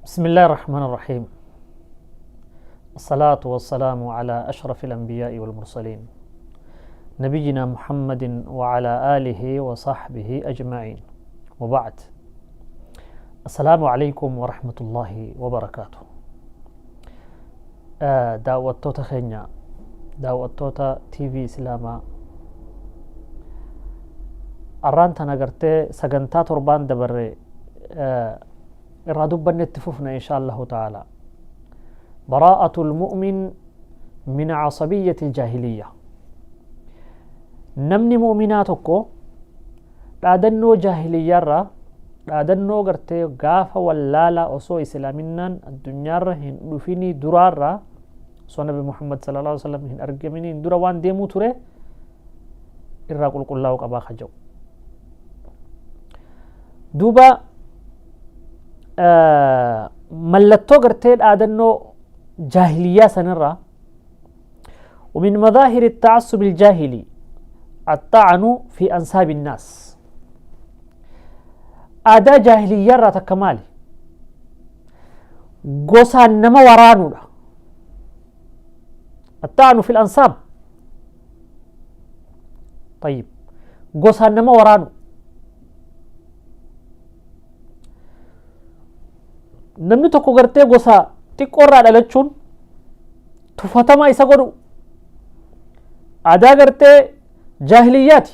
بسم الله الرحمن الرحيم الصلاة والسلام على أشرف الأنبياء والمرسلين نبينا محمد وعلى آله وصحبه أجمعين وبعد السلام عليكم ورحمة الله وبركاته. Daawwattoota keenya, daawwattoota TV Islaamaa, arraan tana gartee sagantaa torbaan dabarre irraa dubbanne itti fufna insha Allahu ta'ala. براءة المؤمن من عصبية الجاهلية. Namni mu'minaa tokko dhaadannoo jaahiliyyaarraa, dhaadannoo gartee gaafa wallaalaa osoo islaaminaan addunyaarra hin dhufinii duraarraa, osoo Nabi Muhammad sallallahu alaihi wasallam hin argaminiin dura waan deemuu ture irraa qulqullaa'uu qabaa ka jedhu. Duuba mallattoo gartee dhaadannoo jaahiliyyaa sanirraa, ومن مظاهر التعصب الجاهلي الطعن في أنساب الناس. Aadaa jaahiliyyaarraa takka maali? Gosaan nama waraanuudha. الطعن في الأنساب. طيب, gosaan nama waraanu. Namni tokko gartee gosa xiqqoorraa dhalachuun tuffatamaa isa godhu aadaa gartee jaahiliyyaati.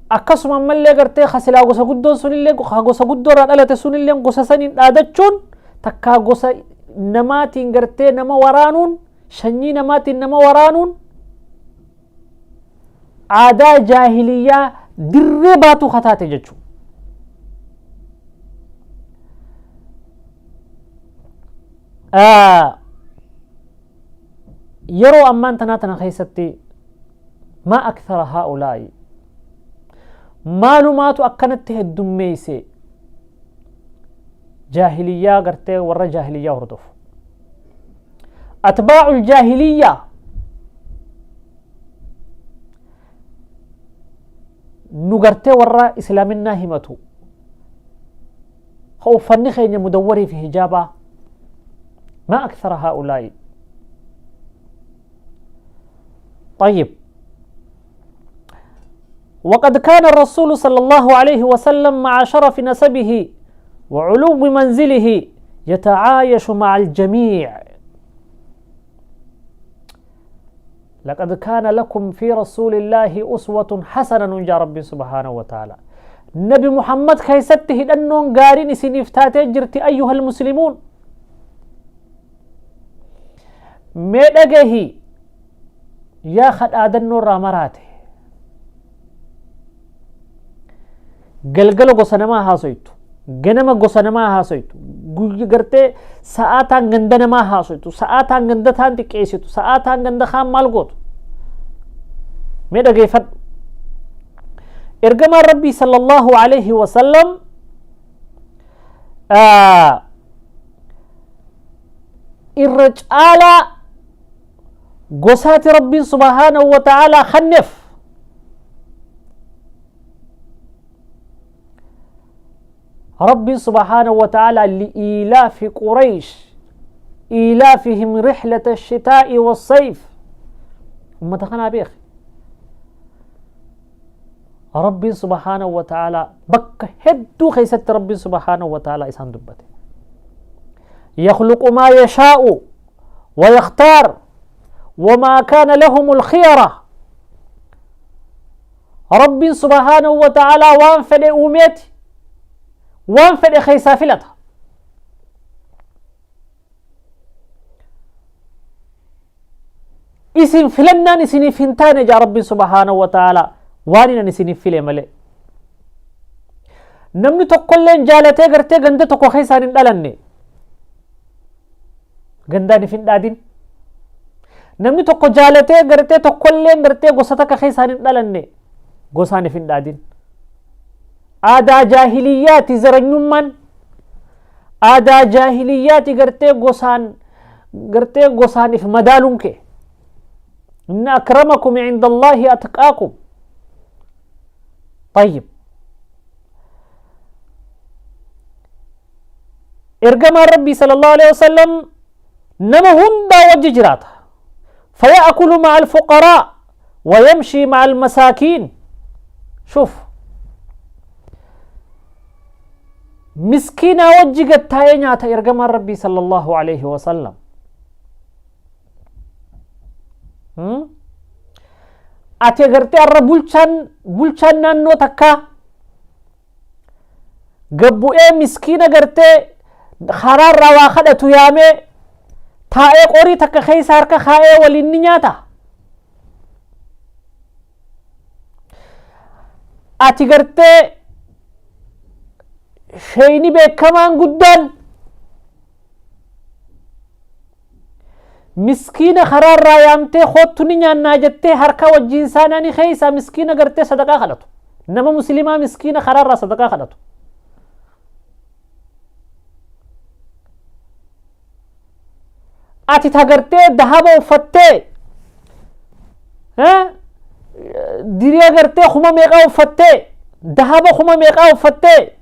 Akkasuma ammallee gartee kasilaa gosa guddoon sunillee, gosa guddoorraa dhalate sunillee, gosa saniin dhaadachuun takkaa gosa namaatiin gartee nama waraanuun, sanyii namaatiin nama waraanuun aadaa jaahiliyyaa dirree baatu kataate jechuudha. Yeroo ammaan tanaa tana keessatti ما أكثر هؤلاء, maalumaatu akkanatti heddummeeyse jaahiliyyaa gartee warra jaahiliyyaa hordofu, أتباع الجاهلية. Nu gartee warra islaaminaa himatu ka uffanni keenya mudawwarii fi hijaabaa, ما أكثر هؤلاء. طيب, وقد كان الرسول صلى الله عليه وسلم مع شرف نسبه وعلو منزله يتعايش مع الجميع. لقد كان لكم في رسول الله أسوة حسنة نجا ربي سبحانه وتعالى. نبي محمد keessatti hidhannoon gaariin isiniif taatee jirti أيها المسلمون. Mee dhagahi yaa kadhaadannoo irraa maraate, galgala gosa namaa haasoytu, ganama gosa namaa haasoytu, guyya gartee sa'aataan ganda namaa haasoytu, sa'aataan ganda taan xiqqeessitu, sa'aataan ganda kaan maal gootu, mee dhageeffadhu. Ergamaan Rabbii صلى الله عليه وسلم irra caalaa gosaati Rabbiin سبحانه وتعالى kanneef. Rabbiin سبحانه وتعالى لإيلاف قريش إيلافهم رحلة الشتاء والصيف. Ummata kanaa beek, Rabbiin سبحانه وتعالى bakka hedduu keessatti Rabbiin سبحانه وتعالى isaan dubbate. يخلق ما يشاء ويختار وما كان لهم الخيرة. Rabbiin سبحانه وتعالى waan fedhe uumeeti, waan fedhe keessaa filata. Isin filannaan isiniif hin taane jaa Rabbiin سبحانه وتعالى, waan inan isiniif file malee. Namni tokkolleen jaalatee gartee ganda tokko keessaan hin dhalanne, gandaan if hin dhaadin. Namni tokko jaalatee gartee tokkolleen gartee gosa takka keessaan hin dhalanne, gosaan if hin dhaadin. Aadaa jaahiliyyaati zaranyummaan, aadaa jaahiliyyaati gartee gosaan if madaaluun kee. إن أكرمكم عند الله أتقاكم. طيب. Ergamaan Rabbii sallallahu alaihi wasallam nama hundaa wajji jiraata. Faya'kulu ma'a al-fuqaraa wa yamshii ma'a al-masaakiin. Shuf. Miskiinaa wajji gad taa'ee nyaata ergamaan Rabbii sallallahu alaihi wasallam. Ati agartee har'a bulchaan naannoo takkaa gabbu'ee miskiina gartee karaarraa waa kadhatu yaamee taa'ee qorii takka keessa harka kaa'ee waliin ni nyaata. Ati gartee sheeyni beekamaan guddaan miskiina karaarraa yaamtee koottu ni nyaannaa jettee harka wajjiin saanaanii keessaa miskiina gartee sadaqaa kadhatu. Nama musliimaa miskiina karaarraa sadaqaa kadhatu. Ati ta gartee dahaba uffattee diriya gartee kuma meeqaa uffattee dahaba kuma meeqaa uffattee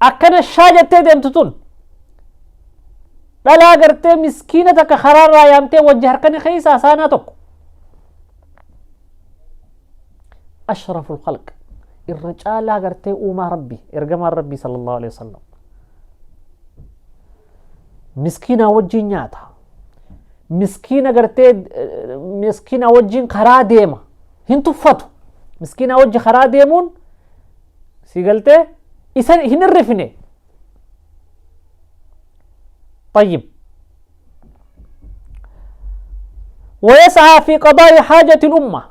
akkana shaa jettee deemtu tun dhalaa gartee miskiina takka karaarraa yaamtee wajji harkani keessaa saanaa tokko. Ashraful khalq irra caalaa gartee uumaa Rabbi ergamaan Rabbii sallallahu alaihi wasallam. Miskiinaa wajjin nyaata. Miskiina gartee miskiina wajjin karaa deema. Hin tuffatu. Miskiinaa wajji karaa deemuun si galtee isa hin irrifne. طيب ويسعى في قضاء حاجة الأمة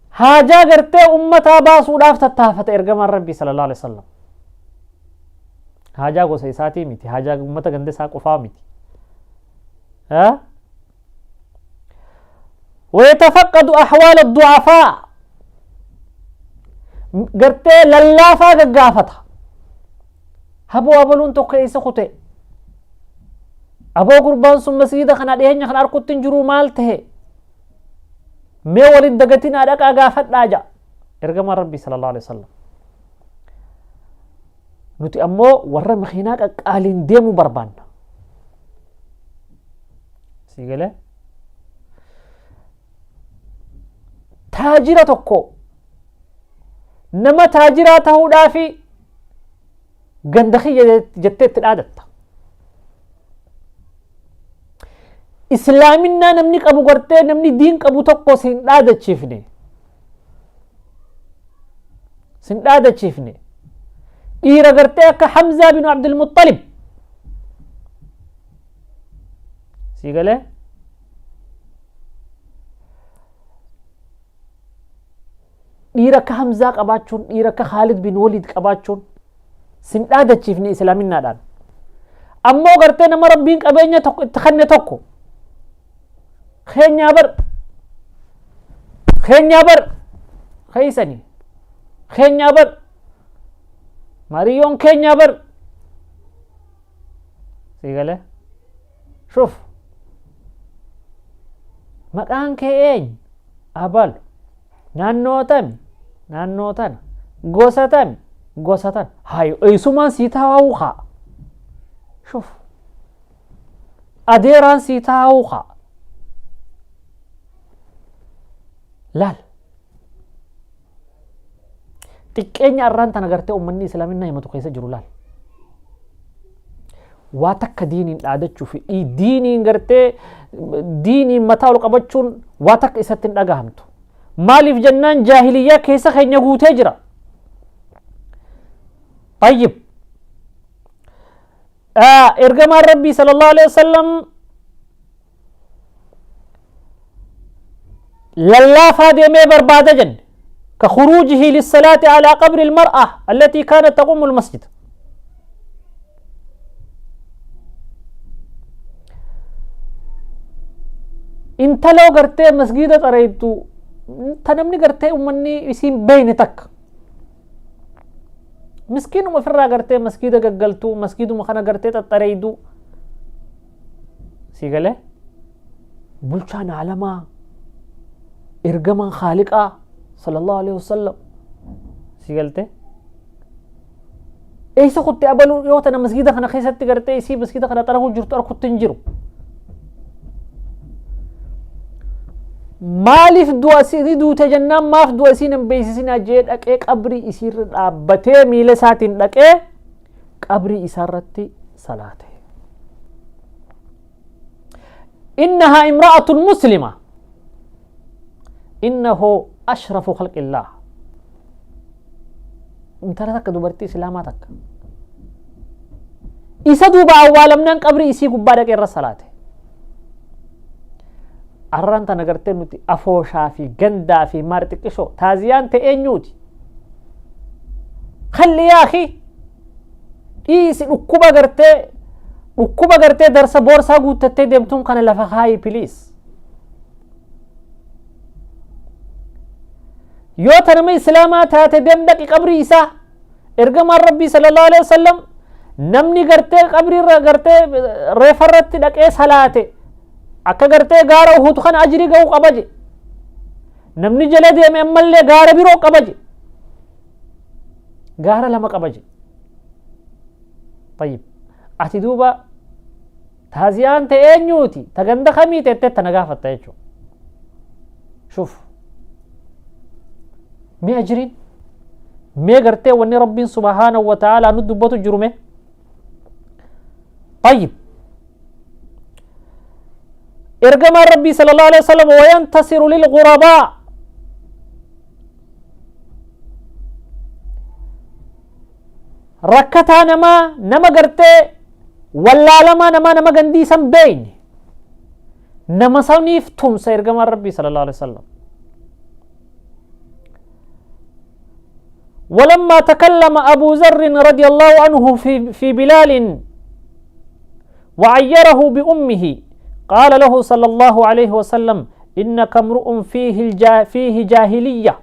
haajaa gartee ummataa baasuudhaaf tattaafata ergamaan Rabbii sallallahu alaihi wasallam. Haajaa gosa isaatii miti, haajaa ummata ganda isaa qofaa miti. ويتفقد أحوال الضعفاء gartee lallaafaa gaggaafata. Haboo abaluun tokko eessa kute? Aboo gurbaan sun masgiida kana dhiyeenya kana arkutti hin jiruu maal tahe? Mee walin dagatinaa dhaqaa gaafadhaa ja'a. Ergamaan Rabbii sallallahu alaihi wasallam. Nuti ammoo warra makiinaa qaqqaaliin deemuu barbaanna. Sii galee? Taajira tokko nama taajiraa ta'uudhaafi ganda kiyya jettee itti dhaadatta. Islaaminaa namni qabu gartee namni diin qabu tokko sin dhaadachiifne. Sin dhaadachiifne. Dhiira gartee akka Hamzaa bin Abdulmuxalib. Sii galee? Dhiira akka Hamzaa qabaachuun, dhiira akka Khaalid bin Waliid qabaachuun sin dhaadachiifne islaaminaadhaan. Ammoo gartee nama Rabbiin qabeenya tokko itti kenne tokko keenyaa bar keenyaa bar keeysani keenyaa bar mariyyoon keenyaa bar sii galee shuf maqaan kee eenyu abalu naannoo tami naannoo tana gosa tami gosa tana hayo eessumaan sii taa'uu kaa shuf adeeraan sii taa'uu kaa laal xiqqeenya arraan tana gartee uummanni islaaminaa himatu keessa jiru laal waa takka diiniin dhaadachuu fi diiniin gartee diiniin mataa ol qabachuun waa takka isatti hin dhagahamtu. Maaliif jennaan jaahiliyyaa keessa keenya guutee jira. Tayyib. Ergamaan Rabbii sallallahu alaihi wasallam lallaafaa deemee barbaada jenne. كخروجه للصلاة على قبر المرأة التي كانت تقوم المسجد. Intaloo gartee masgiida xareeytu ta namni gartee ummanni isiin beeyne takka miskiinuma ofirraa gartee masgiida gaggaltuu masgiiduma kana gartee xaxxareeydu sii galee bulchaan aalamaa ergamaan khaaliqaa sallallahu alaihi wasallam sii galte Eessa kutte abaluu dhiyoo tana masgiida kana keessatti gartee isii masgiida kana xaraguu jirtu arkutti hin jiru. Maaliif du'a isii duute jennaan maaf du'a isii nan beeksisinaa jee dhaqee qabrii isiirra dhaabbatee miila isaatiin dhaqee qabrii isaarratti salaate. إنها امرأة مسلمة إنه أشرف خلق الله intala takka dubartii islaamaa takka isa duuba awwaalamnaan qabrii isii gubbaa dhaqee irra salaate. Arraan tana gartee nuti afooshaa fi gandaa fi maar xiqqishoo taaziyaan ta'e eenyuuti? Kalli yaaki dhiisi dhukkuba gartee dhukkuba gartee darsa boorsaa guuttattee deemtuun kana lafa kaayi piliis. Yoo ta nama islaamaa taate deem dhaqi qabrii isaa. Ergamaan rabbii sallallahu alaihi wasallam namni gartee qabrii irra gartee reefa irratti dhaqee salaate akka gartee gaara Uhud kana ajrii ga'u qaba je. Namni jala deeme ammallee gaara biroo qaba je. Gaara lama qaba je. Tayyib. Ati duuba taaziyaan ta'e eenyuuti? Ta ganda kamii teettee tana gaafatta jechuudha. Shuf. Mee ajriin? Mee gartee wanni Rabbiin subhaanahu wa ta'aalaa nu dubbatu jiru mee? Tayyib. Ergamaan Rabbii sallallahu alaihi wasallam wayantasiru lilghurabaa rakkataa namaa nama gartee wallaalamaa namaa nama gandii san beeyne nama saniif tumsa ergamaan Rabbii sallallahu alaihi wasallam. ولما تكلم أبو ذر رضي الله عنه في بلال وعيره بأمه قال له صلى الله عليه وسلم إنك امرؤ فيه جاهلية.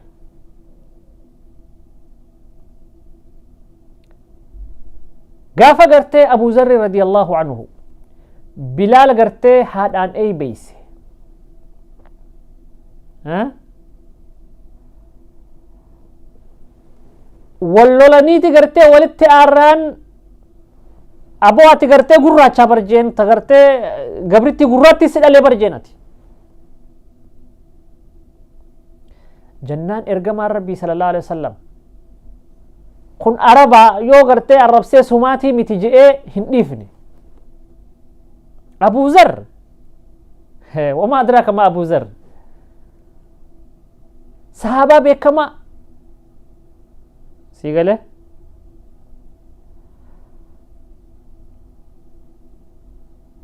Gaafa gartee Abuu Zarri radiyallahu anhu Bilaal gartee haadhaan eeybeeyse. Wal lolaniiti gartee walitti aarraan aboo ati gartee gurraachaa barjeen ta gartee gabritti gurraatti si dhalee barjeen ati. Jennaan ergamaan Rabbii sallallahu alaihi wasallam kun araba yoo gartee arrabsee sumaatii miti je'ee hin dhiifne. Abuu Zar wamaa adraaka ma Abuu Zar sahaabaa beekamaa sii galee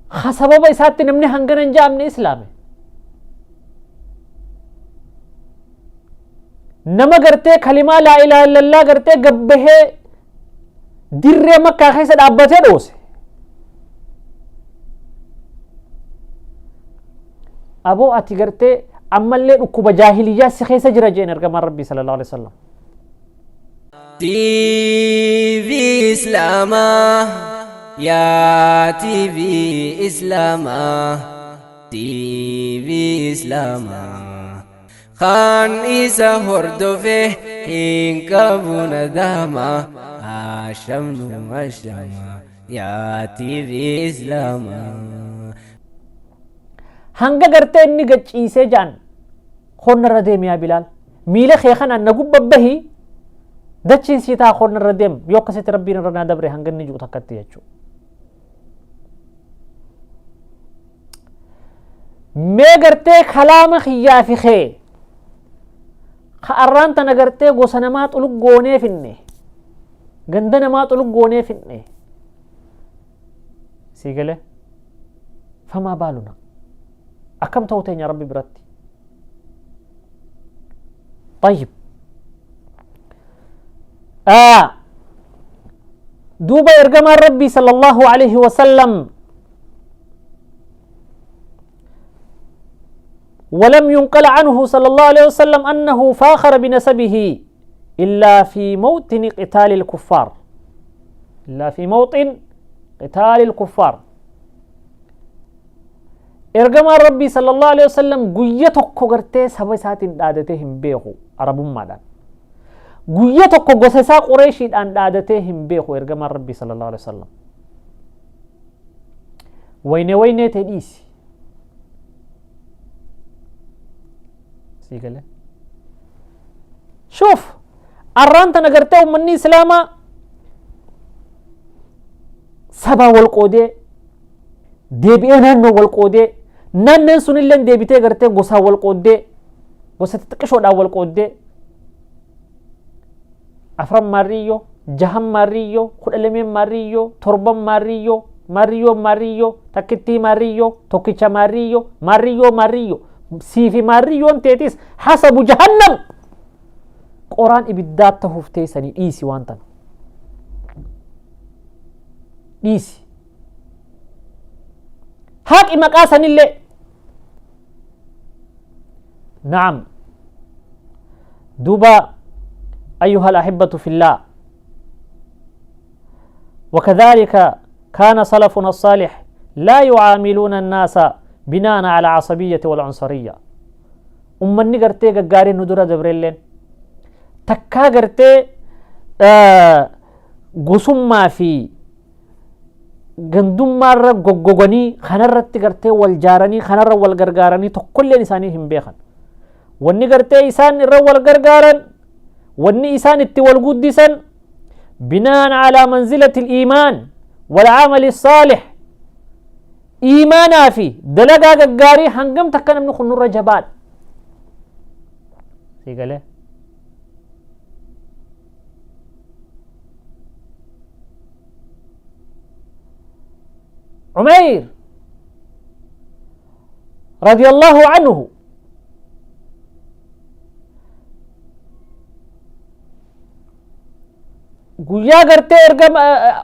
ha sababa isaatti namni hangana hin ja'amne islaame. Nama gartee kalimaa laa ilaaha illallaa gartee gabbahee dirree makkaa keessa dhaabbatee dhoose. Aboo ati gartee ammallee dhukkuba jaahiliyyaa si keessa jira jeen ergamaan rabbii sallallahu alaihi wasallam. TV Islaamaa yaa TV Islaamaa TV Islaamaa kan isa hordofe hin qabu nadaama ashamnu ashama yaa TV Islaamaa. Hanga gartee inni gad ciisee ja'an konna irra deemi yaa Bilaal miila kee kanaan na gubba bahi dachiin sii taa konna irra deem yoo akkasitti rabbiin irra naa dabre hanga inni ji'u takkatti jechuudha. Mee gartee kalaama kiyyaa fi kee ka arraan tana gartee gosa namaa xulug goonee finne ganda namaa xulug goonee finne sii galee famaa baaluna akkam ta'uu teenya rabbi biratti. طيب آه دوبا إرجما ربي صلى الله عليه وسلم ولم ينقل عنه صلى الله عليه وسلم أنه فاخر بنسبه إلا في موطن قتال الكفار إلا في موطن قتال الكفار. Ergamaan Rabbii sallallahu alaihi wasallam guyya tokko gartee saba isaatiin dhaadatee hin beeku Arabummaadhaan. Guyya tokko gosa isaa Qureeshiidhaan dhaadatee hin beeku ergamaan Rabbii sallallahu alaihi wasallam. Wayne waynee ta'e dhiisi. Sii galee. Shuuf arraan tana gartee uummanni Islaamaa sabaa wal qoodee deebi'ee naannoo wal qoodee naanneen sunillee deebitee gartee gosaa wal qooddee gosa xixiqqishoodhaan wal qooddee afran maarriyyoo jahan maarriyyoo 12 maarriyyoo torban maarriyyoo maarriyyoo maarriyyoo takkittii maarriyyoo tokkicha maarriyyoo maarriyyoo maarriyyoo siifi maarriyyoon teetis hasabu jahannam qoraan ibiddaa tahuuf teessanii. Dhiisi waan tana, dhiisi, haqi maqaa sanillee. نعم، دوبا أيها الأحبة في الله، وكذلك كان سلفنا الصالح لا يعاملون الناس بناء على العصبية والعنصرية. Ummanni gartee gaggaarii nu dura dabrelleen takkaa gartee gosummaa fi gandummaarra goggoganii kanarratti gartee wal jaaranii kanarra wal gargaaranii tokkolleen isaanii hin beekan. Wanni gartee isaan irra wal gargaaran, wanni isaan itti wal guddisan بناء على منزلة الإيمان والعمل الصالح, iimaanaa fi dalagaa gaggaarii hangam takka namni kun nurra jabaadha. Sii galee? عمير رضي الله عنه guyyaa gartee ergama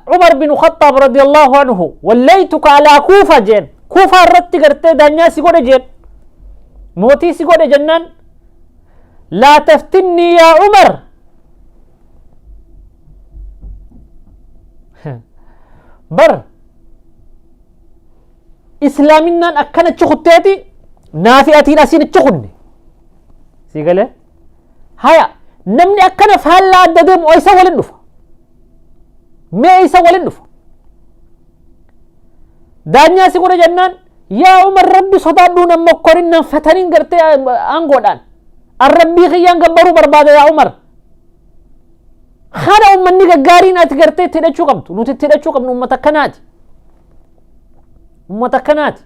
Umar bin Khattaab رضي الله عنه وليتك على كوفة jeen, Kuufaa irratti gartee daanyaa si godhe jeen, mootii si godhe jennaan, لا تفتني يا عمر. Bar islaaminaan akkana achi kutteeti naafi atiin asiin achi kunne. Si galee? Haya, namni akkana faallaa adda deemu isa walin dhufa, mee isa walin dhufa? Daanyaa si godhe jennaan, yaa Umar, Rabbi sodaadhuu, nan mokkorin, nan fataniin gartee aangoodhaan an Rabbii kiyyaan gabbaruu barbaada. Yaa Umar, kana ummanni gaggaariin ati gartee itti hidhachuu qabdu, nuti itti hidhachuu qabnu ummata akkanaati, ummata akkanaati.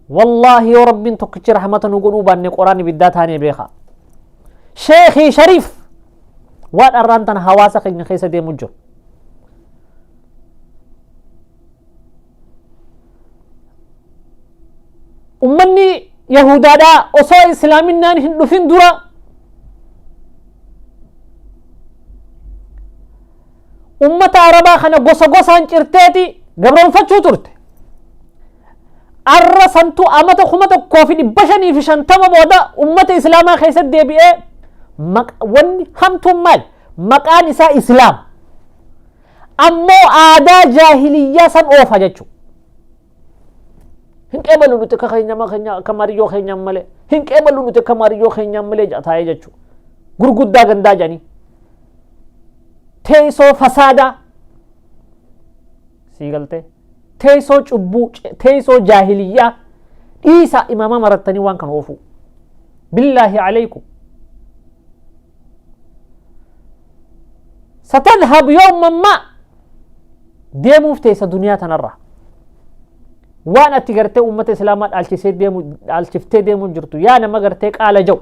Wallaahi yoo Rabbiin tokkichi rahmata nu godhuu baanne qoraan ibiddaa taanee beeka. Sheekii shariif waan arraan tana hawaasa keenya keessa deemu jiru. Ummanni yahudaadhaa osoo islaaminaan hin dhufin dura ummata Arabaa kana gosa gosaan cirteeti gabroonfachuu turte. Arra santu amata 1550 booda ummata islaamaa keessatti deebi'ee. Wanni hamtuun maal? Maqaan isaa Islaam, ammoo aadaa jaahiliyyaa san oofa jechuudha. Hin qeebalu nuti akka keenya keenya akka mariyyoo keenyaan malee, hin qeebalu nuti akka mariyyoo keenyaan malee taa'ee jechuudha. Gurguddaa gandaa jedhanii teessoo fasaadaa, sii galtee, teessoo cubbuu, teessoo jaahiliyyaa dhiisa imaama marattanii waan kan oofu. بالله عليكم، ستذهب يوما ما, deemuuf teessa duniyaa tanarra. Waan ati gartee ummata islaamaa dhaalchisee deemu, dhaalchiftee deemuun jirtu, yaa nama gartee qaala jau,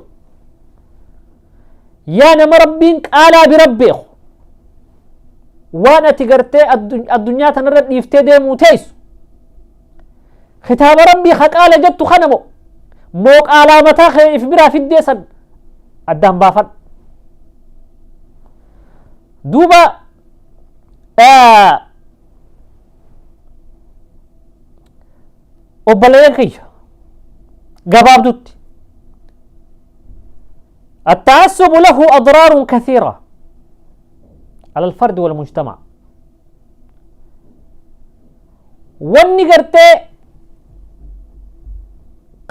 yaa nama Rabbiin qaalaa bira beeku, waan ati gartee addunyaa tanarra dhiiftee deemuu teessu kitaaba Rabbii ka qaala jettu kana moo qaalaa mataa kee if biraa fiddee san addaan baafadhu. Duuba obboleeyyan kiyya, gabaabdutti التعصب له أضرار كثيرة على الفرد والمجتمع. Wanni gartee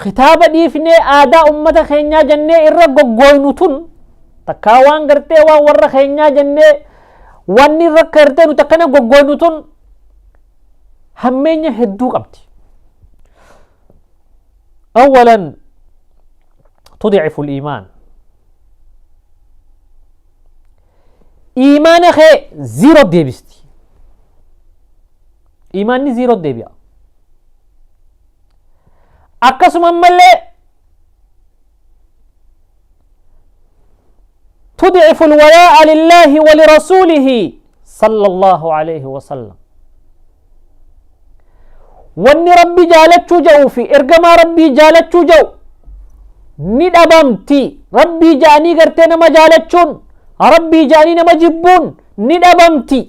kitaaba dhiifnee aadaa ummata keenyaa jennee irra goggooynu tun Takkaa waan gartee waan warra keenyaa jennee wanni irra gartee nuti akkana goggoynu tun hammeenya hedduu qabdi. أولا تضعف الإيمان، إيمان خي zero deebisti. Iimaanni zero deebi'a. Akkasuma ammallee تضعف الولاء لله ولرسوله صلى الله عليه وسلم. Wanni Rabbi jaalachuu jedhuu fi ergamaa Rabbii jaalachuu jedhu ni dhabamti. Rabbii ja'anii gartee nama jaalachuun, Rabbii ja'anii nama jibbuun ni dhabamti.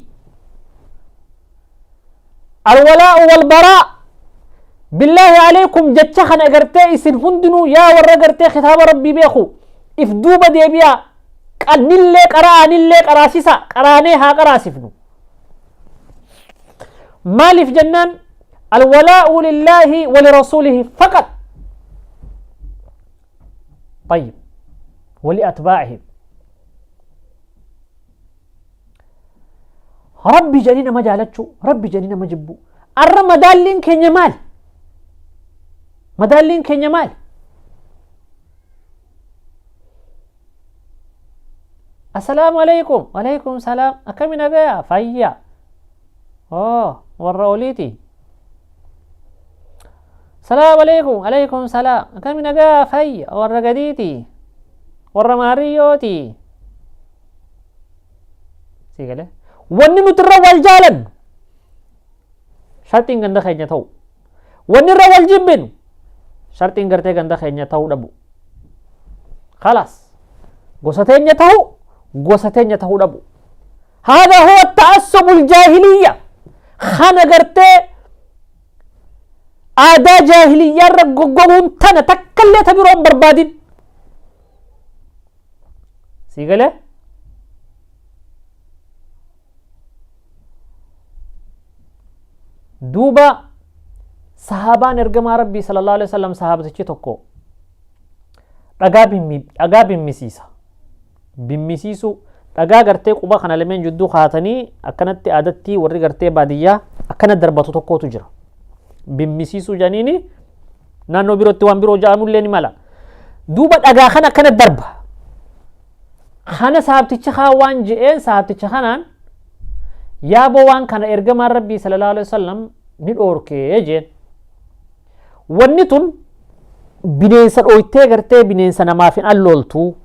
الولاء والبراء، بالله عليكم jecha kana gartee isin hundinuu yaa warra gartee kitaaba Rabbii beeku if duuba deebi'a, qannillee qara'anillee qaraasisa, qaraanee haa qaraasifnu. Maaliif jennaan الولاء لله ولرسوله فقط، طيب، ولأتباعهم. Rabbi jedhanii nama jaalachuu, Rabbi jedhanii nama jibbuu. Arra madaalliin keenya maali? Madaalliin keenya maali? Assalaamu alaikum. Alaikum salaam. Akkami, nagaya? Fayya. Oo, warra oliiti. Salaamu alaikum. Alaikum salaam. Akkami, nagaya? Fayya. Warra gadiiti. Warra maariyyooti. Si galee? Wanni nuti irra wal jaalannu sharxiin ganda keenya ta'u. Wanni irra wal jibbinu sharxiin gartee ganda keenya ta'uu dhabu. خلاص, gosa teenya ta'u, gosa teenya ta'uu dhabu. هذا هو التعصب الجاهلية. Kana gartee aadaa jaahiliyyaa irra goggoguun tana takkallee ta biroo hin barbaadin. Si galee? Duuba sahaabaan ergamaa Rabbii صلى الله عليه وسلم, sahaabatichi tokko dhagaa bimmisiisa. Bimmisiisu, dhagaa gartee quba kana lameen jidduu kaatanii akkanatti aadatti warri gartee baadiyyaa akkana darbatu tokkotu jira. Bimmisiisuu janiini, naannoo birootti waan biroo ja'amullee ni mala. Duuba dhagaa kana akkana darba. Kana sahabticha haa waan je'een sahabticha kanaan, yaaboo waan kana ergamaan Rabbii صلى الله عليه وسلم ni dhoorkee jeen. Wanni tun bineensa dhooytee gartee bineensa namaaf hin allooltu,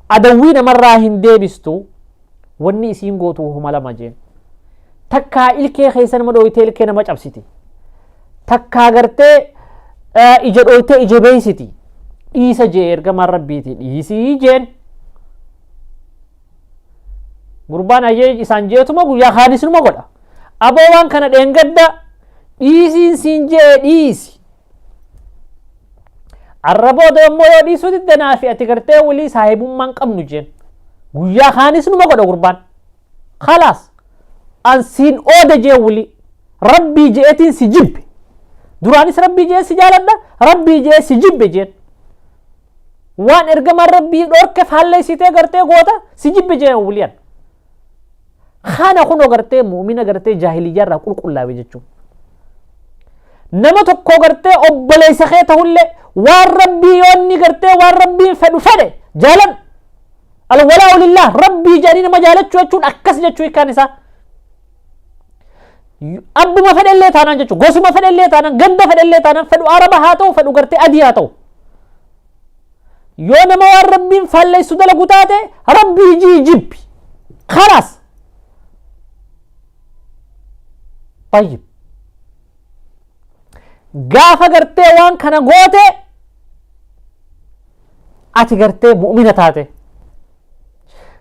adawwii namarraa hin deebistu. Wanni isiin gootu huma lama jeen. Takkaa ilkee keessa nama dhooytee ilkee nama cabsiti, takkaa gartee ija dhooytee ija beeysiti. Dhiisa jee ergamaan Rabbiiti, dhiisii jeen. Gurbaan ayyee isaan jeetuma guyyaa kaanis numa godha. Aboo, waan kana dheengadda dhiisiin siin jee, dhiisi. Arra booda immoo yoo dhiisuu didde naafi ati gartee walii saahibummaan qabnu jeen. Guyyaa kaanis numa godha gurbaan. خلاص, an siin ooda jee, wuli Rabbii je'etiin si jibbe. Duraanis Rabbii je'ee si jaaladha, Rabbii je'ee si jibbe jeen. Waan ergamaan Rabbii dhorke faalleessitee gartee goota, si jibbe jeen wuliyan. Kana kunoo gartee mu'mina gartee jaahiliyyaa irraa qulqullaa'e jechuudha. Nama tokko gartee obboleessa kee ta'ullee waan Rabbii yoonni gartee waan Rabbiin fedhu fedhe jaaladhu. الولاء لله, Rabbii jedhanii nama jaalachuu jechuun akkas jechuu hiikkaan isaa. Abbuma fedhellee taanaan jechuudha. Gosuma fedhellee taanaan, ganda fedhellee taanaan, fedhu Araba haa ta'u, fedhu gartee adii haa ta'u. Yoo nama waan Rabbiin faalleessu dalagu taate Rabbii jii jibbi. خلاص. طيب. Gaafa gartee waan kana goote ati gartee mu'mina taate.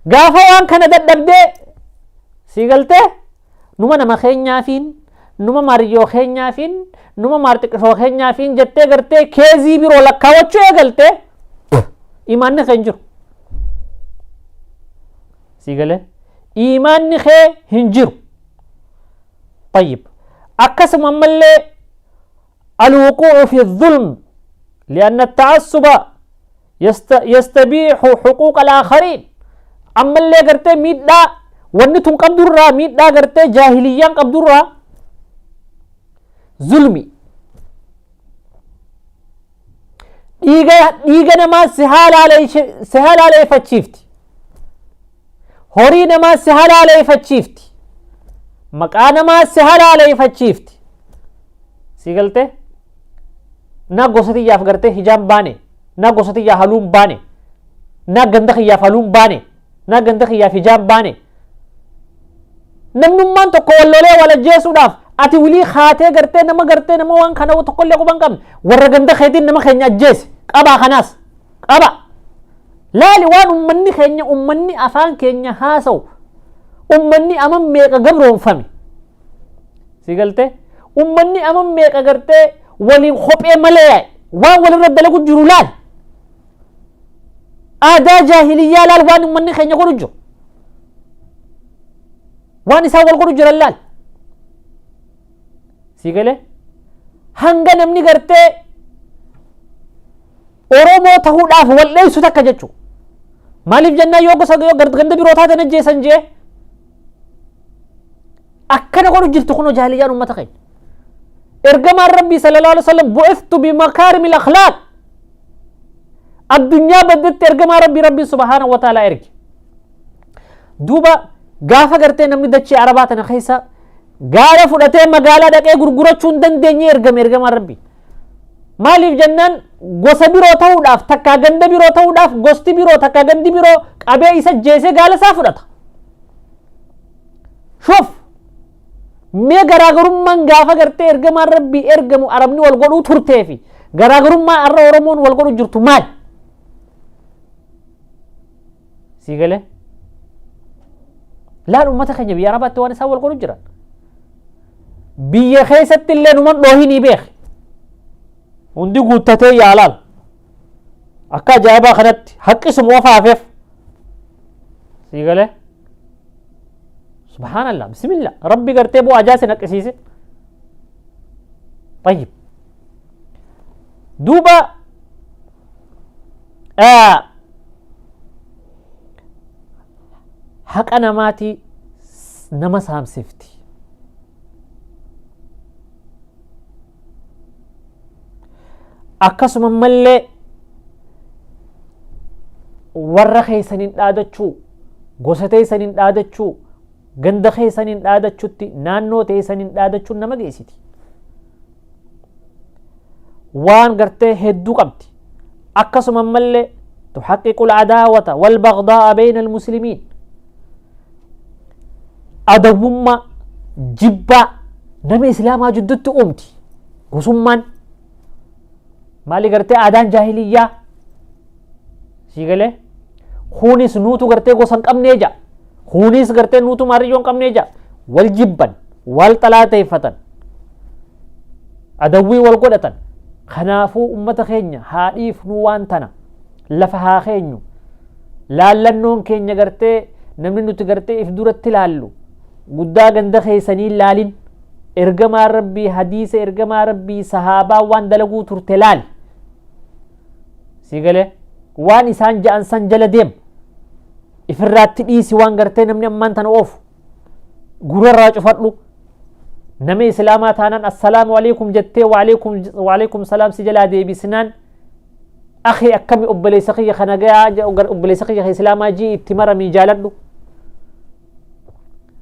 Gaafa waan kana dadhabdee si galtee numa nama keenyaafiin, numa mariyyoo keenyaafiin, numa maarxiqisoo keenyaafiin jettee gartee keezii biroo lakkaawachuu eegaltee, imaanni kee hin jiru. Si galee? Imaanni kee hin jiru. طيب, akkasuma ammallee الوقوع في الظلم لأن التعصب Yastabiixu xuquuqa alaakhariin. Ammallee gartee miidhaa wanni tun qabdurraa, miidhaa gartee jaahiliyyaan qabdurraa, zulmi, dhiiga namaa si halaaleeffachiifti, horii namaa si halaaleeffachiifti, maqaa namaa si halaaleeffachiifti. Si galte na gosa tiyyaaf gartee hijaan baane, na gosa tiyyaa haluun baane, na ganda kiyyaaf haluun baane, na ganda kiyyaaf hijaan baane. Namnummaan tokko wallolee wal ajjeesuudhaaf ati wilii haatee gartee nama gartee nama waan kana tokkollee quban qabne warra ganda keetiin nama keenya ajjeese qabaa, kanaas qaba. Laali waan ummanni keenya, ummanni afaan keenya haasa'u, ummanni aman meeqa gabroonfame. Si galte ummanni aman meeqa gartee waliin kophee malee yaa'e, waan walirra dalagu jiru laal, aadaa jaahiliyyaa laal, waan ummanni keenya godhu jiru, waan isaan wal godhu jiran laal. Si galee hanga namni gartee Oromoo ta'uudhaaf wal dheessu takka jechuudha. Maaliif jennaan yoo gosa yoo ganda biroo taate ajjeesan jee akkana godhu jirtu kunoo jaahiliyyaan uummata keenya. Ergamaan Rabbii sallallahu alaihi wasallam bu'iftu bimakaarimil akhlaaq, addunyaa baddetti ergamaa Rabbii Rabbii subhaanahu wa ta'ala erge. Duuba gaafa gartee namni dachee Arabaa tana keessa gaara fudhatee magaalaa dhaqee gurgurachuu hin dandeenye ergame ergamaan Rabbii. Maaliif jennaan gosa biroo ta'uudhaaf, takkaa ganda biroo ta'uudhaaf, gosti biroo takkaa gandi biroo qabee isa jeesee gaala isaa fudhata. Shuuf mee garaagarummaan gaafa gartee ergamaan Rabbii ergamu Arabni wal godhuu turtee fi garaagarummaa har'a Oromoon wal godhu jirtu maal? Sii galee? Laal uummata keenya biyya Arabaatti waan isaan wal godhu jiran. Biyya keessatti illee numan dhoohinii beek. Hundi guuttatee yaalaal. Akka ajaa'ibaa kanatti haqqisuma ofaafeef. Sii galee? Subhaanallah, bismillah. Rabbi gartee bu'aa ajaa sin haqqisiise. Tayyib. Duuba haqa namaatii nama saamsifti. Akkasuma mallee warra keessaniin dhaadachuu, gosa teessaniin dhaadachuu, ganda keessaniin dhaadachutti, naannoo teessaniin dhaadachuun nama geessiti. Waan gartee hedduu qabdi. Akkasuma mallee tuxaqiqu alcadaawata walbagdaa'a bayna almuslimiin, adawwummaa jibbaa nama islaamaa jiddutti uumti gosummaan. Maali gartee aadaan jaahiliyyaa sii galee kunis nuutu gartee gosa hin qabnee ja'a, kunis gartee nuutu maariyyoo hin qabnee ja'a, wal jibban, wal xalaateeffatan, adawwii wal godhatan. Kanaafuu ummata keenya haa dhiifnuu, waan tana lafa haa keenyu. Laallannoon keenya gartee namni nuti gartee if duratti laallu guddaa ganda keessanii laalin, ergamaa Rabbii, hadiisa ergamaa Rabbii, sahaabaa waan dalaguu turte laali. Si galee waan isaan ja'an san jala deem, ifirraatti dhiisi waan gartee namni ammaan tana oofu gurarraa cufadhu. Nama islaamaa taanaan assalaamu alaikum jettee waalaikum salaam si jalaa deebisnaan, akhi akkami, obboleessa kiyya kana gayaa, obboleessa kiyya islaamaa jii itti maramii jaaladhu,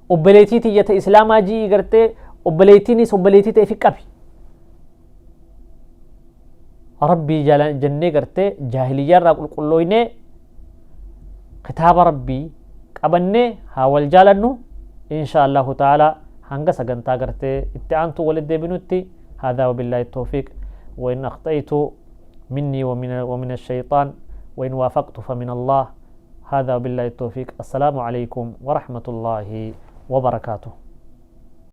obboleettii tiyya ta islaamaa jii gartee obboleettiinis obboleettii ta'e fi qabi Rabbii jennee gartee jaahiliyyaa irraa qulqullooynee kitaaba Rabbii qabannee haa wal jaalannu insha Allahu ta'ala. Hanga sagantaa gartee itti aantu walitti deebinutti, هذا وبالله التوفيق، وإن أخطأت مني ومن الشيطان، وإن وافقت فمن الله. هذا وبالله التوفيق، السلام عليكم ورحمة الله وبركاته.